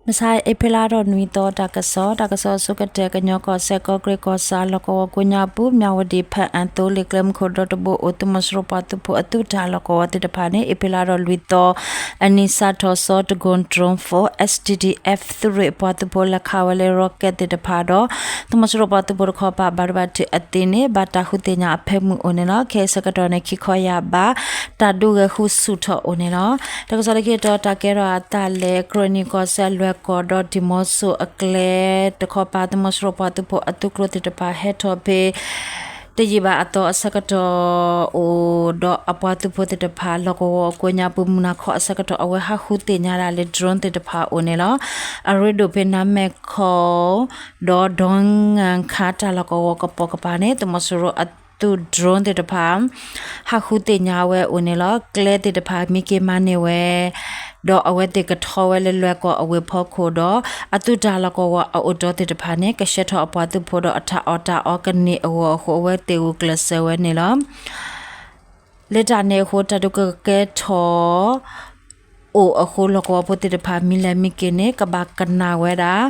မဆါ အ့ဖြ့လါထီၣ်နွံသီ တၢ်ကစီၣ်, တၢ်ကစီၣ်အဆိကတၢၢ် ကညီကီၢ်စဲၣ် ကီးကြ့းကီၢ်ဆၣ် လီၢ်ကဝီၤကိးညါပူၤ မၠၣ်ဝတံၣ် ဖၣ်အၣ်သိလ့ၣ်ကျဲမုၢ်ခိၣ်ဒီတဘိအိၣ် သုးမီၤစိရိၤပှၤသုးဖိအသုးတၢ်လီၢ်ကဝီၤသ့ၣ်တဖၣ်န့ၣ် အ့ဖြ့လါထီၣ်လွံၢ်သီ အနံၤစးထီၣ် စီၤတကိၣ် drone force S T D F သုးရ့ၣ်အပှၤသုးဖိလဲၤခးဝဲလၢ rocket သ့ၣ်တဖၣ်ဒီး သုးမီၤစိရိၤပှၤသုးဖိတခီပၤ ဘၣ်ဒိဘၣ်ထံးအသံန့ၣ် ဘၣ်တၢ်ဃုသ့ၣ်ညါအဖၢမုၢ်အိၣ်န့ၣ်လီၤ. ခဲအံၤဆၢကတီၢ်န့ၣ် ခံခီယၢ်ဘး တၢ်ဒုးဂဲၤဃုာ်ဆူၣ်ထီၣ်အိၣ်န့ၣ်လီၤ. တၢ်ကစီၣ်လၢခံတီၤ တၢ်ကဲထီၣ်အသးလၢ ကရ့ၣ်နံၣ်ကီၢ်စဲၣ်လွဲၢ်ကီၢ်ဒီးဒံၣ်မီဆိၣ်အကျဲတခီပၤ သုးမီၤစိရိၤပှၤသုးဖိအသုးကျိၤသ့ၣ်တဖၣ်ဟဲထီၣ်ဖဲ တယံာ်ဘၣ်အသီအဆၢကတီၢ်အိၣ်ဒီး အပှၤသုးဖိသ့ၣ်တဖၣ် လီၢ်ကဝီၤကိးညါပူၤ မုၢ်နၤခီအဆၢကတီၢ် အဝဲဟးဃုသ့ၣ်ညါဒၣ်လၢ drone သ့ၣ်တဖၣ်အိၣ်န့ၣ်လီၤ. အရ့ဒိၣ်ဖဲနါမဲာ်ခီ ဒီး ဒီနၣ်ခါတၢ်လီၢ်ကဝီၤကပိာ်ကပၤန့ၣ် သုးမီၤစိရိၤအသုး drone သ့ၣ်တဖၣ် ဟးဃုသ့ၣ်ညါဝဲအိၣ်န့ၣ်လီၤ. ကျဲသ့ၣ်တဖၣ်မံက့ၤမၤန့ၢ်ဝဲ ဒီးအဝဲသ့ၣ်ကထီဝဲလၢလွဲၢ်ကီၢ်အဝ့ၢ်ဖီခိၣ်ဒီး အသုးတၢ်လီၢ်ကဝီၤအအိၣ်တီသ့ၣ်တဖၣ်န့ၣ် ကဆှၢထီၣ်အပှၤသုးဖိဒီးအတၢ်အီၣ်တၢ်အီကန့ၢ်အဂီၢ်အဃိ အဝဲသ့ၣ်ဂုာ်ကျဲးစၢးဝဲန့ၣ်လီၤ. လၢတၢ်န့ၣ်အဃိ တၢ်ဒုးကကဲထီၣ် အိၣ်အဃိ လီၢ်ကဝီၤဖိသ့ၣ်တဖၣ် မ့ၢ်လဲၤမ့ၢ်က့ၤန့ၣ် ကဘၣ်ကနၣ်ဝဲဒၣ်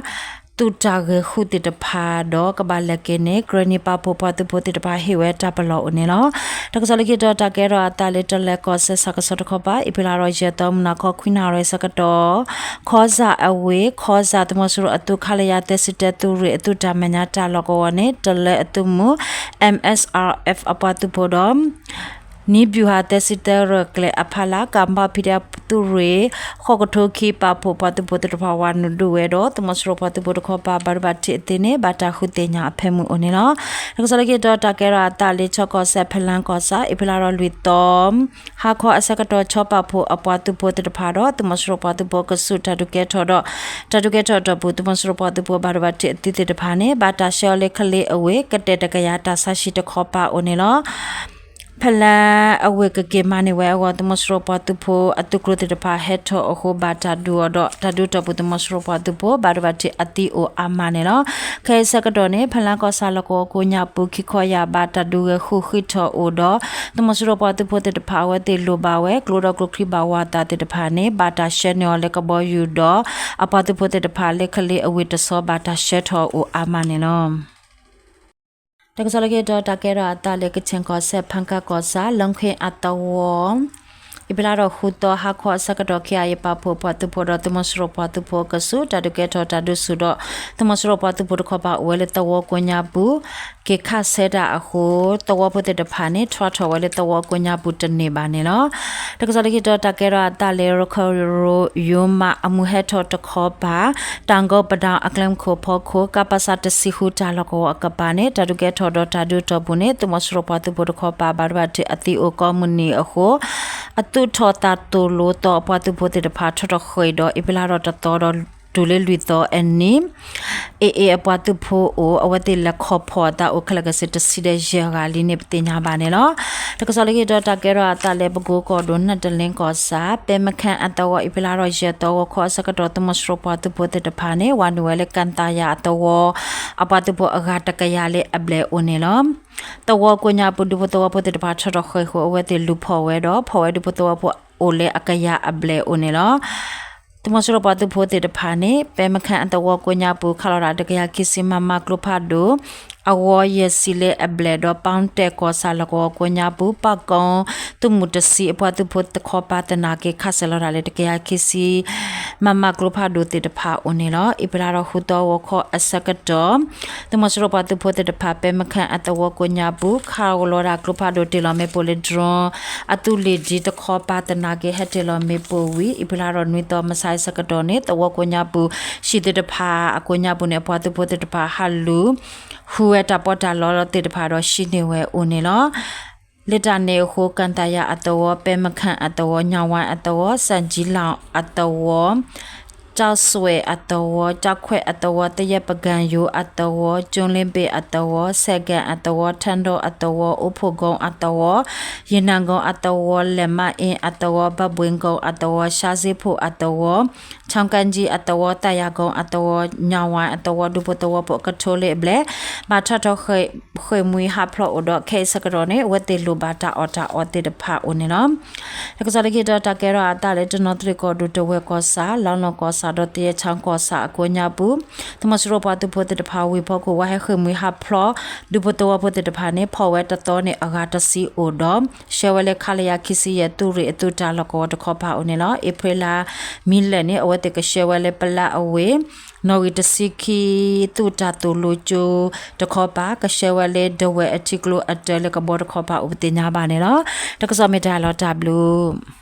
သုးတၢ်ဂဲၤဃုာ်သ့ၣ်တဖၣ်ဒီး ကဘၣ်လဲၤက့ၤန့ၣ် ကရ့ၣ်နံၣ်ပာ်ဖှိၣ်ပှၤသုးဖိသ့ၣ်တဖၣ် ဟ့ၣ်ဝဲတၢ်ပလီၢ်အိၣ်န့ၣ်လီၤ. တၢ်ကစီၣ်လၢခံတီၤ တၢ်ကဲထီၣ်အသးလၢ တလဲၤကီၢ်စဲၣ်ဆၣ်ကဆီတခီပၤ အ့ဖြ့လါထီၣ်ယဲၢ်သီ မုၢ်နၤခီခွံနၣ်ရံၣ်ဆၢကတီၢ် ခီစၣ်အဝ့ၢ် ခီစၣ် သုးမီၤစိရိၤအသုး ခလရ သၢဆံတၢ သုးရ့ၣ်အသုးတၢ်မဲာ်ညါတၢ်လီၢ်ကဝီၤန့ၣ် တလဲအသုးမုၢ် M S R F အပှၤသုးဖိဒီး နံၣ်ဘျူၤဟၣ် သၢဆံတၢ ရဲၣ်ကျဲၤအဖီလာ် ကၣ်ဘၣ်ဖံးဒဲးသုးရ့ၣ် ဃိးကထိခံ ပာ်ဖှိၣ်ပှၤသုးဖိသ့ၣ်တဖၣ် ဝးနုာ်ဒုးဝဲဒီး သုးမီၤစိရိၤပှၤသုးဖိတခီပၤ ဘၣ်ဒိဘၣ်ထံးအသံန့ၣ် ဘၣ်တၢ်ဃုသ့ၣ်ညါအဖၢမုၢ်အိၣ်န့ၣ်လီၤ. တၢ်ကစီၣ်လၢခံတီၤ တၢ်ကဲထီၣ်အသးလၢ ခၠီကီၢ်စဲၣ် ဖလါကီၢ်ဆၣ် အ့ဖြ့လါထီၣ်လွံၢ်သီ ဟါခီအဆၢကတီၢ် ခၠီပာ်ဖှိၣ်အပှၤသုးဖိသ့ၣ်တဖၣ်ဒီး သုးမီၤစိရိၤပှၤသုးဖိကဆူးတၢ်ဒုးကဲထီၣ်ဒီး တၢ်ဒုးကဲထီၣ်အတီၢ်ပူၤ သုးမီၤစိရိၤပှၤသုးဖိ ဘၣ်ဒိဘၣ်ထံးအသံသ့ၣ်တဖၣ်န့ၣ် ဘၣ်တၢ်ဆှၢအီၤလၢ ခလ့အဝ့ၢ် ကတဲာ်တကယၤတၢ်ဆါဟံၣ်တခီပၤအိၣ်န့ၣ်လီၤ. ဖလါအဝ့ၢ်ကက့ၤမၤန့ၢ်ဝဲအဂီၢ် သုးမီၤစိရိၤပှၤသုးဖိအသုးကျိၤသ့ၣ်တဖၣ်ဟဲထီၣ်အဃိ ဘၣ်တၢ်ဒုးအီၤဒီး တၢ်ဒုးအတီၢ်ပူၤ သုးမီၤစိရိၤပှၤသုးဖိ ဘၣ်ဒိဘၣ်ထံးအသံအိၣ်အါမးန့ၣ်လီၤ. ခဲအံၤဆၢကတီၢ်န့ၣ် ဖလါကီၢ်ဆၣ်လီၢ်ကဝီၤကိးညါပူၤ ခံခီယၢ်ဘး တၢ်ဒုးဂဲၤဃုာ်ဃံးထီၣ်အိၣ်ဒီး သုးမီၤစိရိၤပှၤသုးဖိသ့ၣ်တဖၣ် အဝဲသ့ၣ်လိၣ်ဘၣ်ဝဲ ကျိဒီးကျိချံဘၣ်ဝးသးသ့ၣ်တဖၣ်န့ၣ် ဘၣ်တၢ်ဆှၢန့ၢ်အီၤလၢကဘီယူၤဒီး အပှၤသုးဖိသ့ၣ်တဖၣ်လၢ ခလ့အဝ့ၢ်တဆီ ဘၣ်တၢ်ဆှၢထီၣ်အိၣ်အါမးန့ၣ်လီၤ. တၢ်ကစီၣ်လၢခံတီၤ တၢ်ကဲထီၣ်အသးလၢ ကခၠ့ၣ်ကီၢ်စဲၣ် ဖၣ်ကၣ်ကီၢ်ဆၣ် လီၢ်ခ့ၣ်အသဝီ အ့ဖြ့လါထီၣ်ဃုသီ ဟါခီအဆၢကတီၢ် ခ့ၣ်အဲၣ်အံၤ ပာ်ဖှိၣ်ပှၤသုးဖိဒီး သုးမီၤစိရိၤပှၤသုးဖိကဆူး တၢ်ဒုးကဲထီၣ်တၢ်ဒုးဆူၣ်ဒီး သုးမီၤစိရိၤပှၤသုးဖိတခီပၤ အိၣ်ဝဲလၢသဝီကိးညါပူၤ က့ၤခးဆဲးတၢ်အဃိ သဝီဖိသ့ၣ်တဖၣ်န့ၣ် ထွါထီၣ်ဝဲလၢသဝီကိးညါပူၤတန့ၢ်ဘၣ်န့ၣ်လီၤ. တၢ်ကစီၣ်လၢခံတီၤ တၢ်ကဲထီၣ်အသးလၢ ရခၢၣ်ရိၤယိၤမးအမုၢ်ဟဲထီၣ်တခီပၤ တၢ်ကီပဒၣ်အကျဲမုၢ်ခိၣ်ဖီခိၣ် ကပစ တဆံဃုတၢ်လီၢ်ကဝီၤအကပၤန့ၣ် တၢ်ဒုးကဲထီၣ်ဒီးတၢ်ဒုးအတီၢ်ပူၤန့ၣ် သုးမီၤစိရိၤပှၤသုးဖိတခီပၤ ဘၣ်ဒိဘၣ်ထံးအသံအိၣ်ကိးမုၢ်နံၤအဃိ အသုးထီၣ်သးသိၣ်လိသီအပှၤသုးဖိသ့ၣ်တဖၣ် ထီၣ်ထီၣ်ဃ့ၢ်ဒီး အ့ဖြ့လါထီၣ်တသီဒီး တုၤလၢလွံၢ်သီအနံၤ အ့ၣ်အ့ၣ် အပှၤသုးဖိအိၣ် အဝဲသ့ၣ်လဲၤခီဖီၣ်အသးအိၣ်ခဲလၢာ်ခဲဆ့ တဆံဒီးယဲၢ်ဂၤလံန့ၣ် ပသ့ၣ်ညါဘၣ်န့ၣ်လီၤ. တၢ်ကစီၣ်လၢခံတီၤ တၢ်ကဲထီၣ်အသးလၢ ပကိကီၢ်ဒိၣ် နၢ်တလ့ကီၢ်ဆၣ် ပဲမခၣ်အသဝီ အ့ဖြ့လါထီၣ်ယဲၢ်သီ ဂီၤခီအဆၢကတီၢ် သုးမီၤစိရိၤပှၤသုးဖိသ့ၣ်တဖၣ်န့ၣ် ဝးနုာ်ဝဲလၢ ကၣ်သၣ်ယၣ်အသဝီ အပှၤသုးဖိအဂၤတကယၤလၢအဘျဲၣ်အိၣ်န့ၣ်လီၤ. သဝီကိးညါပူၤ ဒူဖိသဝီဖိသ့ၣ်တဖၣ် ထီၣ်ထီၣ်ဃ့ၢ်ဃိ အဝဲသ့ၣ်လူၤဖီၣ်ဝဲဒီး ဖီၣ်ဝဲဒူဖိသဝီဖိအိၣ်လၢအကယၤအဘျဲၣ်အိၣ်န့ၣ်လီၤ. သုးမီၤစိရိၤပှၤသုးဖိသ့ၣ်တဖၣ်န့ၣ် ပဲမခၣ်အသဝီကိးညါပူၤ ခးလီၤတၢ်တကယၤခံဆံ မမ ကျိဖးဒိၣ် အဂီၤယဲၢ်ဆံလၢအဘျဲၣ်ဒီး ပီတဲၣ်ကီၢ်ဆၣ်လီၢ်ကဝီၤကိးညါပူၤ ပၣ်ကီသုးမုၢ်တဆံ အပှၤသုးဖိတခီပၤသနာ်က့ ခးဆဲးလီၤတၢ်လၢတကယၤခံဆံ မမကျိဖးဒိၣ်သ့ၣ်တဖၣ်အိၣ်န့ၣ်လီၤ. အ့ဖြ့လါထီၣ်ဃုသီ ဂီၤခီအဆၢကတီၢ် သုးမီၤစိရိၤပှၤသုးဖိသ့ၣ်တဖၣ် ပဲမခၣ်အသဝီကိးညါပူၤ ခးလီၤတၢ်ကျိဖးဒိၣ်တ့ၢ်လီၤမ့ၣ်ပိၢ်လၢ drone အသုးလ့ၣ်ဒံတခီပၤသနာ်က့ ဟဲတ့ၢ်လီၤမ့ၣ်ပိၢ်ဝံၤ အ့ဖြ့လါထီၣ်နွံသီ မဆါအဆၢကတီၢ်န့ၣ် သဝီကိးညါပူၤ ဟံၣ်သ့ၣ်တဖၣ်အကိးညါပူၤန့ၣ် အပှၤသုးဖိသ့ၣ်တဖၣ်ဟးလူၤ ဃုဝဲတၢ်ပီးတၢ်လီသ့ၣ်တဖၣ်ဒီး ဟံးန့ၢ်ဝဲအိၣ်န့ၣ်လီၤ. လၢတၢ်န့ၣ်အဃိ ကၣ်သၣ်ယၣ်အသဝီ ပဲမခၣ်အသဝီ ညၣ်ဝါအသဝီ စၣ်ကၠံလီၢ်အသဝီ ကၠီဆွဲၣ်အသဝီ ကၠီခွဲးအသဝီ သယဲၢ်ပကၣ်ယိၤအသဝီ ကၠိလ့ဘ့ၣ်အသဝီ စဲးကၣ်အသဝီ ထၣ်ဒိၣ်အသဝီ အိၣ်ဖှိၣ်ကိအသဝီ ယနၢ်ကိအသဝီ လဲၣ်မးအ့အသဝီ ဘၣ်ဘှ့ၣ်ကိအသဝီ ရှါစ့ဖိအသဝီ ချီကၣ်ကၠံအသဝီ သၣ်ယၣ်ကိအသဝီ ညၣ်ဝါအသဝီ ဒူဖိသဝီဖိအကထိလၢအဘျဲၣ် ဘၣ်ထီၣ်ထီၣ်ဃ့ၢ်မှံဟးဖျိးအိၣ်ဒီး ခဲအံၤဆၢကတီၢ်န့ၣ် အဝဲသ့ၣ်လိၣ်ဘၣ်တၢ်အီၣ်တၢ်အီသ့ၣ်တဖၣ်အိၣ်န့ၣ်လီၤ. တၢ်ကစီၣ်လၢခံတီၤ တၢ်ကဲထီၣ်အသးလၢ တနီသရံၣ်ကီၢ်ဒိၣ် တဝဲၢ်ကီၢ်ဆၣ် လီလီၢ်ကီၢ်ဆၣ် ဒီးသယဲးဆၣ်ကီၢ်ဆၣ်အကိးညါပူၤ သုးမီၤစိရိၤပှၤသုးဖိသ့ၣ်တဖၣ်ဝ့ၢ်ဖီခိၣ် ဝါဟဲဃ့ၢ်မှံဟးဖျိး ဒူဖိသဝီဖိသ့ၣ်တဖၣ်န့ၣ် ဖီၣ်ဝဲတသီန့ၣ်အဂၤတဆံအိၣ်ဒီး ဆှၢဝဲလၢ ခလရ ခံဆံယဲၢ် သုးရ့ၣ်အသုးတၢ်လီၢ်ကဝီၤတခီပၤအိၣ်န့ၣ်လီၤ. အ့ဖြ့လါ မံၤလဲၣ်န့ၣ် အဝဲသ့ၣ်ကဆှၢဝဲလၢပလါအဝ့ၢ် နီၣ်ဂံၢ်တဆံခံ သုးတၢ်သိၣ်လိကၠိတခီပၤ ကဆှၢဝဲလၢဒဝဲၢ်အထံကျိအတၢၢ်လၢကဘီတခီပၤအိၣ်ပသ့ၣ်ညါဘၣ်န့ၣ်လီၤ. တၢ်ကစီၣ်မ့ၢ်တၢ်လီၤတၢ်ဘျုး